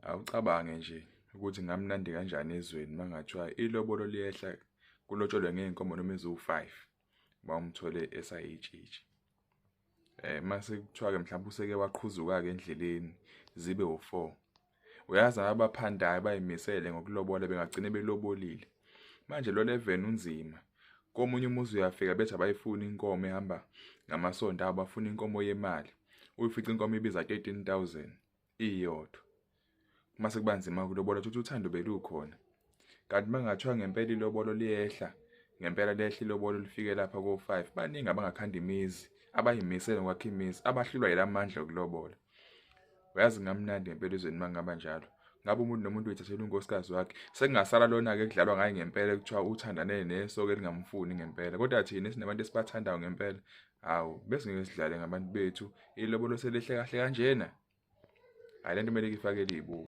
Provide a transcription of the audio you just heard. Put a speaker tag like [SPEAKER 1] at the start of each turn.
[SPEAKER 1] Awucabange nje ukuthi kungamnandi kanjani ezweni uma kungathiwa ilobolo liyehla kulotsholwe ngey'nkomo noma eziwu-five uma umthole esayitshitshi. Mase kuthiwa-ke mhlawumbe useke waqhuzuka-ke endleleni zibe u-four. Uyazi abaphandayo bay'misele ngokulobola bengagcine belobolile. Manje lo 11 unzima. Komunye umuzi uyafika bethi abayifuni inkomo ehamba ngamasonto abo, bafuna inkomo yemali. Uyifice inkomo ibiza 13,000 iyodwa. Mase kuba nzima ukulobola uthi uthando belukhona. Kanti uma kungathiwa ngempela ilobolo liyehla, ngempela lehla ilobolo lifike lapha ko-five, baningi abangakhanda imizi, abayimisele ngokwakha imizi, abahlulwa yila mandla okulobola. Uyazi kungamnandi ngempela ezweni uma kungaba njalo. Ngabe umuntu nomuntu uyithathela unkosikazi wakhe. Sekungasala lona-ke ekudlalwa ngaye ngempela kuthiwa uthandane nesoka elingamfuni ngempela. Kodwa thina esinabantu esibathandayo ngempela, hawu besingeke sidlale ngabantu bethu. Ilobolo selehle kahle kanjena. Hhayi le nto kumele ifakele iy'buko.